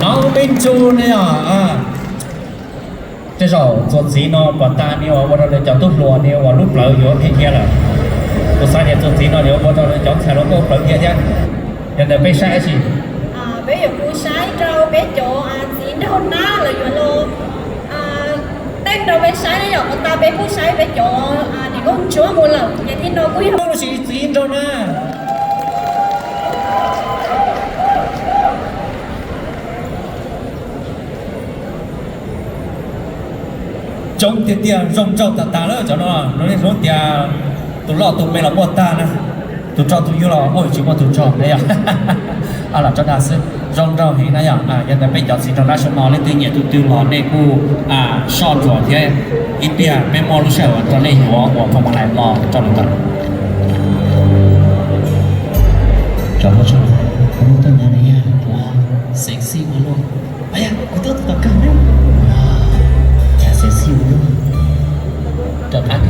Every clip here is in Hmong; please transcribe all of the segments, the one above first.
Nov me ntsuj ne os. Tej zaum txuas ntxiv no pom tas nws ua rau lawv cov tub hluas nws ua lub plawv yuav phem thiab lawm. Kuv xav tias txuas ntxiv no yuav ua rau lawv cov ntxhais los tuaj plawv thiab thiab. Yog ntawd peb saib dab tsi? Peb yuav kuj saib rau peb cov txiv nraug nab lawv yuav los teeb rau peb saib ne yom. Qhov tas peb kuj saib peb cov niam nkauj ntsuab mus lawm ces thiab no kuj yog txiv nraug nab. Coob tiag tiag, zoo nraug tas tas lawm cov no, no nej hnov tias tus loj tus me los muaj tag na. Tus tso tus yug los muaj tsis muaj tus tso na yog. Los tso dag xwb. Zoo nraug heev na yog. Yog ntawd peb cov txiv nraug dab xyoo no leej twg nyiam tus twg los nej kuj soj ntsuam thiab ib pliag peb muaj lub sij hawm rau nej yuav ua phoo ma lais los rau lawm ntawd. Cov hmoob tshaj, kuv muaj tuaj ntawd na yog, sexy ua luaj. Yog kuv tuaj tus tom kawg na, cas sexy ua luaj, rov qab.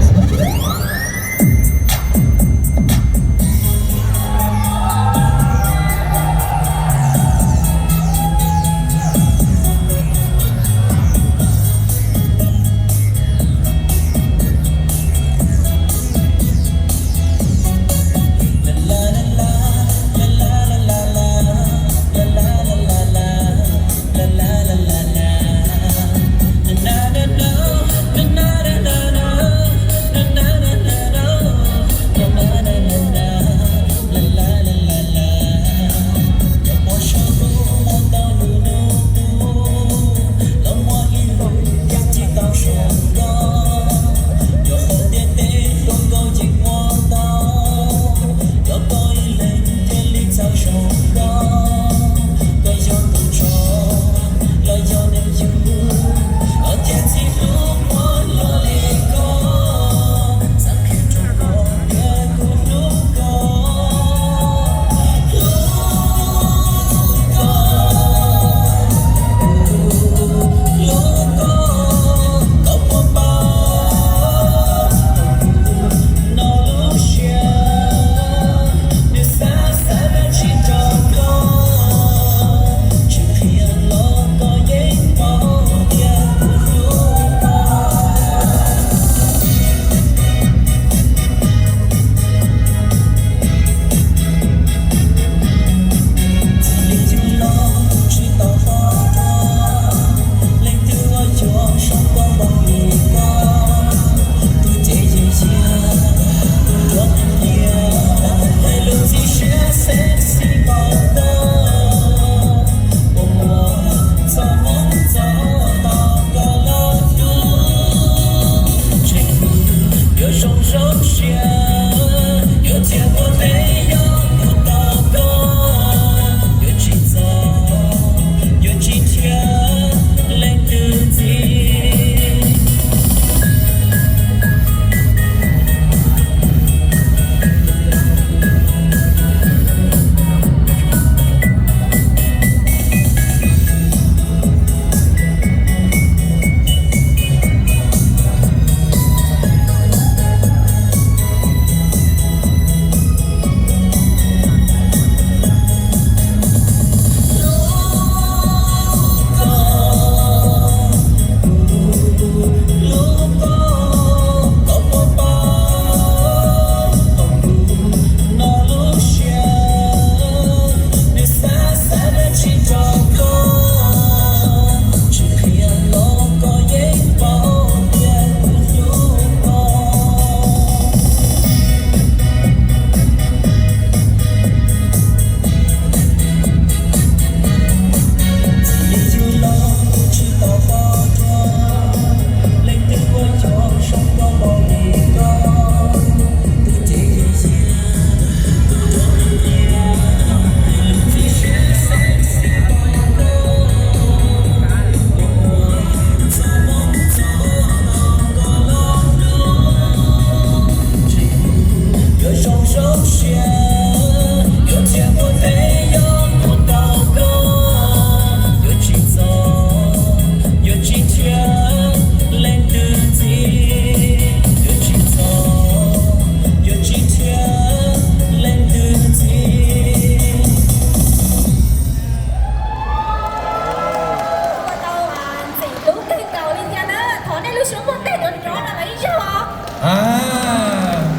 Ua tau ntxim hlub kawg nkaus li thiab na. Thov nej lub suab muaj tej nrov nrov rau lawv ib zaug os.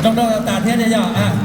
Zoo nraug tas thiab tiag yog.